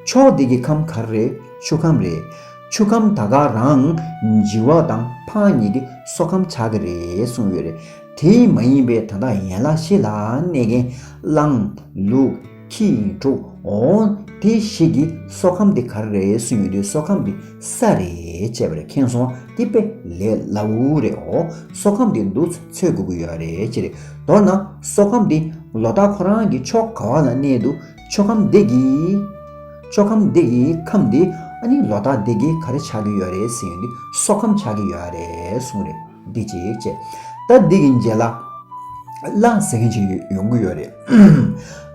ཕྱོགས་འདི་གི་ཁམས་ག་རེ་རེད། ཆུ་ཁམས་རེད། ཆུ་ཁམས་ད་ག་རང་བྱི་བ་དང་ཕག་གཉིས་ཀྱི་སྲོག་ཁམས་ཆགས་ཀྱི་རེད་གསུངས་ཡོད་རེད། དེ་མ་ཡིན་པའི་ད་ལྟ་ཡན་ལག་བཞི་ལ་གནས་མཁན་གླང་ལུག་ཁྱི་འབྲུག་འོ་དེ་བཞི་གི་སྲོག་ཁམས་དེ་ག་རེ་རེད་གསུངས་ཡོང་དུས། སྲོག་ཁམས་དེ་ས་རེད་ཅེས་པ་རེད། མཁྱེན་སོང་། དེ་དཔེ་ལས་སླ་བོ་རེད། འོ་སྲོག་ཁམས་དེ་འདུག་འཚོ་དགོས་ཀྱི་ཡོད་རེད་ཅེས་རེད། མདོར་ན་སྲོག་ཁམས་དེ་ལོ་རྟགས་ཁོ་རང་གི་ཕྱོགས་ག་བ་ལ་གནས་འདུག་ཆུ་ཁམས་འདི་གི། ཆུ་ཁམས་འདི་གི་ཁམས་འདི་ཨ་ནི་ལོ་རྟགས་འདི་གི་ག་རེ་ཆགས་ཀྱི་ཡོད་རེད་ཟེར་ཡོང་དུས། སྲོག་ཁམས་ཆགས་ཀྱི་ཡོད་རེད་གསུངས་རེད། འདི་གཅིག་བྱས། ད་འདི་གི་རྗེས་ལ་བླ་ཟེར་མཁན་ཅིག་ཡོང་གི་ཡོད་རེད།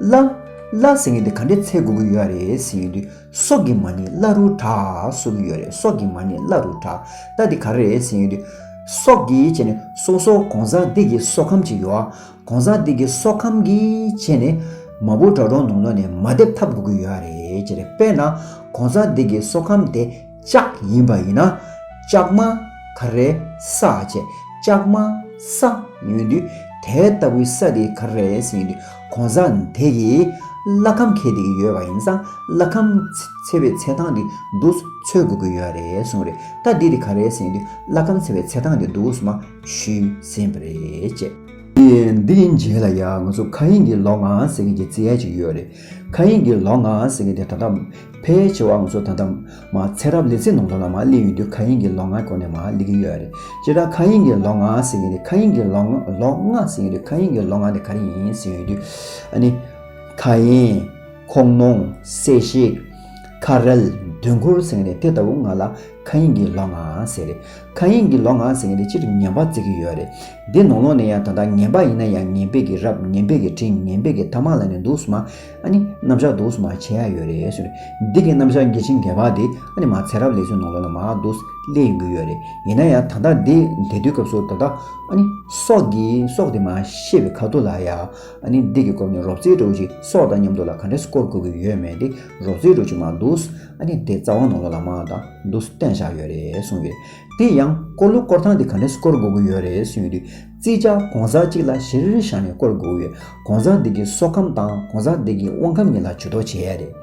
བླ། བླ་ཟེར་མཁན་དེ་ག་འདྲས་འཚོ་དགོས་ཀྱི་ཡོད་རེད་ཟེར་ཡོང་དུས། སྲོག་གི་མ་ཎི་བླ་རུ་གྲགས་གསུང་གི་ཡོད་རེད། སྲོག་གི་མ་ཎི་བླ་རུ་གྲགས། ད་འདི་ག་རེ་རེད་ཟེར་ཡོང་དུས། སྲོག་གི་བྱས་ནས་སོ་སོ་གང་ཟག་འདི་གི་སྲོག་ཁམས་ཅིག་ཡོད། གང་ཟག་འདི་གི་སྲོག་ཁམས་ཀྱི་བྱས་ནས་མ་བུ་དགྲ་གྲོགས་ནང་ལོགས་ནས་མ་བསྡེབ་ཐབས་དགོས་ཀྱི་ཡོད་རེད་ཅེས་རེད། དཔེར་ན་གང་ཟག་འདི་གི་སྲོག་ཁམས་དེ་ལྕགས་ཡིན་པ་ཡིན་ན། ལྕགས་མ་ག་རེ་ས་བྱས། ལྕགས་མ་ས་ཡོང་དུས་དེ་ལྟ་བུའི་ས་དེ་ག་རེ་ཟེར་ཡོང་དུས། གང་ཟག་དེ་གི་བླ་ཁམས་འཁེལ་བསྡད་ཀྱི་ཡོད་པ་ཡིན་ཙང་། བླ་ཁམས་འཚོ་བའི་འཚོ་སྟངས་དེ་འདུག་འཚོ་དགོས་ཀྱི་ཡོད་རེད་གསུངས་རེད། ད་འདི་དེ་ག་རེ་ཟེར་ཡོང་དུས། བླ་ཁམས་འཚོ་བའི་འཚོ་སྟངས་དེ་འདུག་མར་ཞུས་ཟིན་པ་རེད་ཅེས། འདིའི་རྗེས་ལ་ཡང་ང་ཚོ་མཁའ་དབྱིངས་ཀྱི་ལོ་ལྔ་ཟེར་མཁན་གྱི་རྩི་ཡ་ཅིག་ཡོད་རེད། མཁའ་དབྱིངས་ཀྱི་ལོ་ལྔ་ཟེར་མཁན་དེ་ད་ལྟ་ཕལ་ཆེ་བ་ང་ཚོ་ད་ལྟ་མར་ཚེ་རབས་ལེ་ཚན་ནང་ལོགས་ལ་མར་སླེབས་ཡོང་དུས། མཁའ་དབྱིངས་ཀྱི་ལོ་ལྔ་སྐོར་ནས་མར་སླེབས་ཀྱི་ཡོད་རེད། སྤྱིར་བཏང་མཁའ་དབྱིངས་ཀྱི་ལོ་ལྔ་ཟེར་མཁན་དེ། མཁའ་དབྱིངས་ཀྱི་ལོ་ལྔ་ལོ་ལྔ་ཟེར་མཁན་དེ། མཁའ་དབྱིངས་ཀྱི་ལོ་ལྔ་དེ་ག་རེ་ཡིན་ཟེར་ཡོང་དུས། ཨ་ནི་མཁའ་དབྱིངས། ཁོག་ནོང་། སྲས་བཞི། ཁ་རལ། དུས་འཁོར་ཟེར་མཁན་དེ་ལྟ་བུ་ལྔ་ལ་མཁའ་དབྱིངས་ཀྱི་ལོ་ལྔ་ཟེར་རེད། མཁའ་དབྱིངས་ཀྱི་ལོ་ལྔ་ཟེར་མཁན་དེ་སྤྱིར་ངན་པ་བརྩི་གི་ཡོད་རེད། འདི་ནང་ལོགས་ནས་ཡང་ད་ལྟ་ངན་པ་ཡིན་ན་ཡང་ངན་པའི་གི་རབས། ངན་པའི་གི་འབྲིང་། ངན་པའི་གི་ཐ་མ་ལ་ནི་འདུག་སེ་མར་ཨ་ནི་རྣམ་གཞག་འདུག་སེ་མར་བྱེད་ཡ་ཡོད་རེད་ཟེར། འདི་གི་རྣམ་གཞག་རྒྱལ་ཆེན་བརྒྱད་པ་དེ་ཨ་ནི་མར་ཚེ་རབས་ལེ་ཚན་ནང་ལོགས་ལ་མར་འདུག་སེ་སླེབས་ཡོང་གི་ཡོད་རེད། ཡིན་ན་ཡང་ད་ལྟ་འདི་འདས་དུས་སྐབས་སུ་ད་ལྟ་ཨ་ནི་སྲོག་གི་སྲོག་དེ་མར་བཤད་པའི་ཁ་ཐུག་ལ་ཡ། ཨ་ནི་འདི་གི་སྐོར་ནས་རོབ་ཙེ་འདྲ་བོ་ཅིག་སྲོག་དང་མཉམ་དུ་ལ་ག་འདྲས་སྐོར་དགོས་ཀྱི་ཡོད་མེད་དེ་རོབ་ཙེ་འདྲ་བོ་ཅིག་མར་འདུག་སེ་ཨ་ནི་དེ་རྩ་བ་ནང་ལོགས་ལ་མར་ད་འདུག་སེ་བསྟན་བཞག་ཡོད་རེད་གསུངས་ཡོད། དེ་ཡང་སྐོར་ལུགས་སྐོར་སྟངས་དེ་ག་འདྲས་སྐོར་དགོས་ཀྱི་ཡོད་རེད་གསུངས་ཡོད་དུས། བརྩི་བྱ་གང་ཟག་གཅིག་ལ་གཞིར་བཞག་ནས་སྐོར་དགོས་ཀྱི་ཡོད། གང་ཟག་དེ་གི་སྲོག་ཁམས་དང་གང་ཟག་དེ་གི་དབང་ཁམས་གཉིས་ལ་ཇུས་གཏོགས་བྱེད་ཡ་རེད།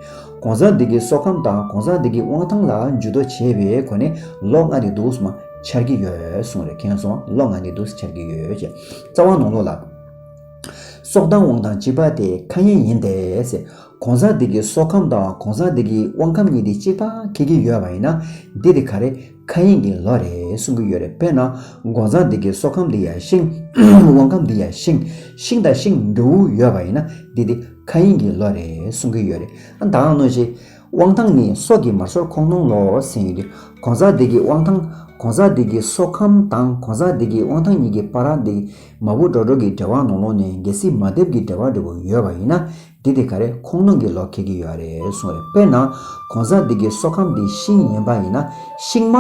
གང་ཟག་དེ་གི་སྲོག་ཁམས་དང་གང་ཟག་དེ་གི་དབང་ཐང་ལ་ཇུས་གཏོགས་བྱེད་པའི་སྒོ་ནས་ལོ་ལྔ་དེ་འདུག་སེ་མར་འཆར་གྱི་ཡོད་གསུངས་རེད། མཁྱེན་སོང་། ལོ་ལྔ་དེ་འདུག་སེ་འཆར་གྱི་ཡོད་ཅེས། རྩ་བ་ནང་ལོགས་ལ། སྲོག་དང་དབང་ཐང་གཅིག་པ་དེ་མཁའ་དབྱིངས་ཡིན་ཏེ་ཟེར། གང་ཟག་དེ་གི་སྲོག་ཁམས་དང་གང་ཟག་དེ་གི་དབང་ཁམས་གཉིས་དེ་གཅིག་པ་འཁེལ་གྱི་ཡོད་པ་ཡིན་ན། འདི་དེ་ག་རེ་མཁའ་དབྱིངས་ཀྱི་ལོ་རེད་གསུང་གི་ཡོད་རེད། དཔེར་ན་གང་ཟག་དེ་གི་སྲོག་ཁམས་དེ་ཡ་ཤིང་། དབང་ཁམས་དེ་ཡ་ཤིང་། ཤིང་དང་ཤིང་འབྲས་བུ་ཡོད་པ་ཡིན་ན་འདི་དེ་མཁའ་དབྱིངས་ཀྱི་ལོ་རེད་གསུང་གི་ཡོད་རེད། ཨ་ད་ག་ནང་བཞིན། དབང་ཐང་ནི་སྲོག་གི་མར་སོར་ཁོག་ནང་ལོ་ཟེར་ཡོང་དུས། གང་ཟག་དེ་གི་དབང་ཐང་། གང་ཟག་དེ་གི་སྲོག་ཁམས་དང་གང་ཟག་དེ་གི་དབང་ཐང་གཉིས་ཀྱི་བར་དེ་མ་བུ་དགྲ་གྲོགས་ཀྱི་འབྲེལ་བ་ནང་ལོགས་ནས་གལ་སྲིད་མ་བསྡེབས་ཀྱི་འབྲེལ་བ་འདྲ་བོ་ཡོད་པ་ཡིན་ན། འདི་དེ་ག་རེ་ཁོག་ནང་གི་ལོ་འཁེལ་གྱི་ཡོད་རེད་གསུངས་རེད། དཔེར་ན་གང་ཟག་དེ་གི་སྲོག་ཁམས་དེ་ཤིང་ཡིན་པ་ཡིན་ན། ཤིང་མ་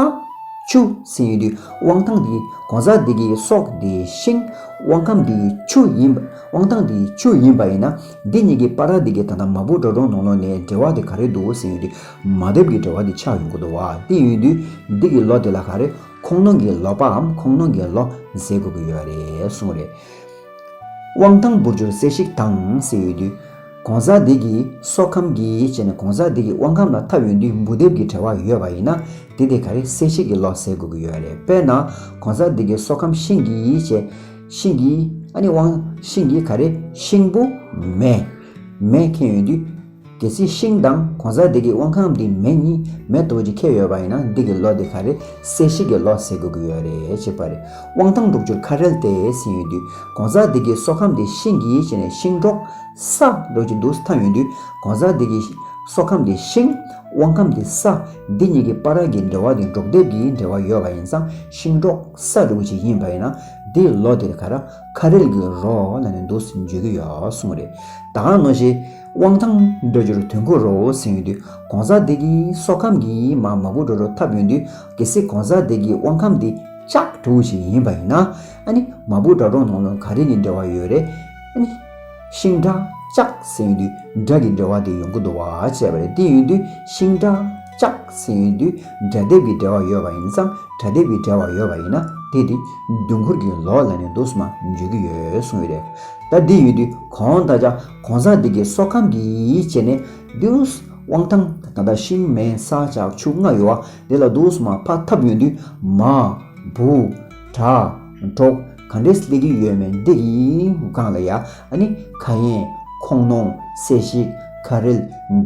ཆུ་ཟེར་ཡོང་དུས་དབང་ཐང་དེ་གང་ཟག་དེ་གི་སྲོག་དེ་ཤིང་། དབང་ཁམས་དེ་ཆུ་ཡིན་པ། དབང་ཐང་དེ་ཆུ་ཡིན་པ་ཡིན་ན། འདི་གཉིས་ཀྱི་བར་དེ་གི་ད་ལྟ་མ་བུ་དགྲ་གྲོགས་ནང་ལོགས་ནས་འབྲེལ་བ་དེ་ག་རེ་འདུག་ཟེར་ཡོང་དུས། མ་བསྡེབས་ཀྱི་འབྲེལ་བ་དེ་ཆགས་ཡོང་གི་འདུག་བ། དེ་ཡིན་དུས་འདི་གི་ལོ་དེ་ལ་ག་རེ་ཁོག་ནང་གི་ལོ་པའམ་ཁོག་ནང་གི་ལོ་ཟེར་དགོས་ཀྱི་ཡོད་རེད་གསུངས་རེད། དབང་ཐང་འབུར་འགྱུར་རྩེ་གཅིག་དང་ཟེར་ཡོང་དུས། གང་ཟག་འདི་གི་སྲོག་ཁམས་ཀྱི་བྱས་ནས་གང་ཟག་འདི་གི་དབང་ཁམས་ལ་འཐབ་ཡོང་དུས་འབུ་འདེབས་ཀྱི་འབྲེལ་བ་ཡོད་པ་ཡིན་ན། དེ་དེ་ག་རེ་སེལ་བྱེད་ཀྱི་ལོ་ཟེར་དགོས་ཀྱི་ཡོད་རེད། དཔེར་ན་གང་ཟག་འདི་གི་སྲོག་ཁམས་ཤིང་གི་བྱས། ཤིང་གི་ཨ་ནི་དབང་ཤིང་གི་ག་རེ་ཤིང་བུ་མེ། མེ་ཁེལ་ཡོང་དུས། གལ་སྲིད་ཤིང་དང་གང་ཟག་དེ་གི་དབང་ཁམས་དེ་མེ་གཉིས་མེ་ཏོག་ཅིག་ཁེལ་ཡོད་པ་ཡིན་ན། འདི་གི་ལོ་དེ་ག་རེ་སེལ་བྱེད་ཀྱི་ལོ་ཟེར་དགོས་ཀྱི་ཡོད་རེད། ཅེས་པ་རེད། དབང་ཐང་དྲུག་ཅུར་ཁ་རལ་ཏེ་ཟེར་ཡོང་དུས། གང་ཟག་དེ་གི་སྲོག་ཁམས་དེ་ཤིང་གི་བྱས་ནས་ཤིང་སྒྲོག་ས་འདྲ་ཅིག་འདུག་འཐབ་ཡོང་དུས། གང་ཟག་དེ་གི་སྲོག་ཁམས་དེ་ཤིང་། དབང་ཁམས་དེ་ས། འདི་གཉིས་ཀྱི་བར་གྱི་འབྲེལ་བ་དེ་འགྲོགས་འདེབས་ཀྱི་འབྲེལ་བ་ཡོད་པ་ཡིན་ཙང་། ཤིང་སྒྲོག་ས་འདྲ་ཅིག་ཡིན་པ་ཡིན་ན། དེའི་ལོ་དེར་ག་རེ་ཁ་རལ་གྱི་ལོ་ལབ་ནས་འདུག་བརྗོད་ཀྱི་ཡོད་གསུངས་རེད། ད་ག་ནང་བཞིན། དབང་ཐང་འདྲ་ཅིག་དུས་འཁོར་རོ་ཟེར་ཡོང་དུས། གང་ཟག་དེ་གི་སྲོག་ཁམས་ཀྱི་མ་མ་བུ་དགྲ་གྲོགས་འཐབ་ཡོང་དུས། གལ་སྲིད་གང་ཟག་དེ་གི་དབང་ཁམས་དེ་ལྕགས་འདྲ་ཅིག་ཡིན་པ་ཡིན་ན། ཨ་ནི་མ་བུ་དགྲ་གྲོགས་ནང་ལ་ག་རེ་གི་འབྲེལ་བ་ཡོད་རེད། ཨ་ནི་ཤིང་དགྲ་ལྕགས་ཟེར་ཡོང་དུས་དགྲ་གི་འབྲེལ་བ་དེ་ཡོང་གི་འདུག་བ་བྱས་པ་རེད། དེ་ཡོང་དུས་ཤིང་དགྲ་ལྕགས་ཟེར་ཡོང་དུས་དགྲ་འདེབས་ཀྱི་འབྲེལ་བ་ཡོད་པ་ཡིན་ཙང་། དགྲ་འདེབས་ཀྱི་འབྲེལ་བ་ཡོད་པ་ཡིན་ན། དེ་དེ་དུས་འཁོར་གྱི་ལོ་ལབ་ནས་འདུག་སེ་མར་འཇོག་གི་ཡོད་གསུངས་ཡོད་རེད། ད་འདི་ཡོད་དུས་གང་ལྟར་ཀྱང་གང་ཟག་འདི་གི་སྲོག་ཁམས་ཀྱི་བྱས་ནས་འདུག་སེ་དབང་ཐང་ད་ལྟ་ཤིང་མེ་ས་ལྕགས་ཆུ་ལྔ་ཡོད་པ་འདི་ལ་འདུག་སེ་མར་ཕར་འཐབ་ཡོང་དུས། མ་བུ་དགྲ་གྲོགས་ག་འདྲས་སླེབས་ཀྱི་ཡོད་མེད་འདི་གི་སྒང་ལ་ཡ། ཨ་ནི་ཁ་གཡེང་ཁོང་གནོང་སེལ་བྱེད་ཁ་རལ་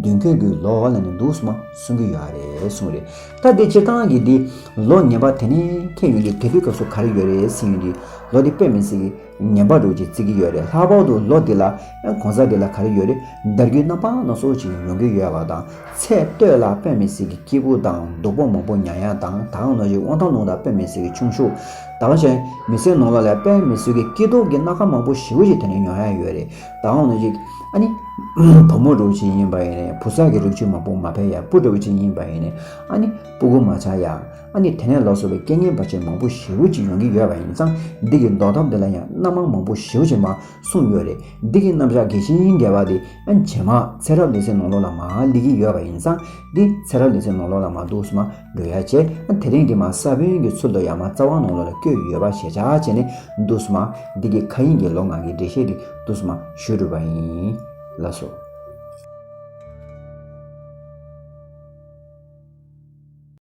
དུས་འཁོར་གྱི་ལོ་ལབ་ནས་འདུག་སེ་མར་གསུང་གི་ཡོད་རེད་གསུངས་རེད། ད་འདི་སྤྱིར་བཏང་གི་འདི་ལོ་ངན་པ་དེ་ནས་ཁེལ་ཡོང་དུས་དེ་དུས་སྐབས་སུ་ག་རེ་ཡོད་རེད་ཟེར་ཡོང་དུས། ལོ་འདི་དཔེ་མི་སྲིད་ཀྱི་ངན་པ་འདྲ་ཅིག་བརྩི་གི་ཡོད་རེད། ལྷག་པར་དུ་ལོ་འདི་ལ་གང་ཟག་འདི་ལ་ག་རེ་ཡོད་རེད། འདར་རྒྱུའི་རྣམ་པ་སྣ་ཚོགས་ཅིག་ཡོང་གི་ཡོད་པ་དང་། ཚེ་སྟོད་ལ་དཔེ་མི་སྲིད་ཀྱི་སྐྱིད་པོ་དང་སྡུག་པོ་མང་པོ་མྱོང་ཡ་དང་། ད་ག་ནང་བཞིན་དབང་ཐང་ལུང་དང་དཔེ་མི་སྲིད་ཀྱི་ཆུང་ཤོས། ད་ག་བཞིན་མི་ཚེ་ནང་ལོགས་ལ་དཔེ་མི་སྲིད་ཀྱི་སྐྱིད་སྡུག་གི་སྣ་ཁ་མང་པོ་ཞེ་པོ་ཅིག་དེ་ནས་མྱོང་ཡ་ཡོད་རེད། ད་ག་ནང་བཞིན་ཨ་ནི་བུ་མོ་འདྲ་ཅིག་ཡིན་པ་ཡིན་ནའི་བུ་ཚ་གི་རིགས་ཅིག་མང་པོ་མ་ཕེབས་ཡ། སྤུ་འདྲ་ཅིག་ཡིན་པ་ཡིན་ནའི་ཨ་ནི་སྤུ་གུ་མ་ཆགས་ཡ། ཨ་ནི་དེ་ནས་ལོགས་སུ་བའི་རྐྱེན་ངན་བར་ཆད་མང་པོ་ཞེ་པོ་ཅིག་ཡོང་གི་ཡོད་པ་ཡིན་ཙང་། འདི་གི་ཟློག་ཐབས་འདི་ལ་ཡང་རྣམ་མང་མང་པོ་ཞེ་པོ་ཅིག་མར་གསུངས་ཡོད་རེད། འདི་གི་རྣམ་གཞག་གལ་ཆེན་གལ་ཆེ་བ་དེ་ཨ་ནི་རྗེས་མ་ཚེ་རབས་ལེ་ཚན་ནང་ལོགས་ལ་མར་སླེབས་ཀྱི་ཡོད་པ་ཡིན་ཙང་། འདི་ཚེ་རབས་ལེ་ཚན་ནང་ལོགས་ལ་མར་འདུག་སེ་མར་འགྲོ་ཡ་བྱས། ཨ་ནི་དེ་རིང་གི་མར་ས་བོན་གྱི་ཚུལ་དུ་ཡང་མར་རྩ་བ་ནང་ལོགས་ལ་བཀོད་ཡོད་པ་ཞེ་དྲག་བྱས་ནས་འདུག་སེ་མར་འདི་གི་ཁ་གཡེང་གི་ལོ་ང་གི་འགྲེལ་བཤད་དེ་འདུག་སེ་མར་ཞུ་གྲུབ་པ་ཡིན། ལགས་སོ།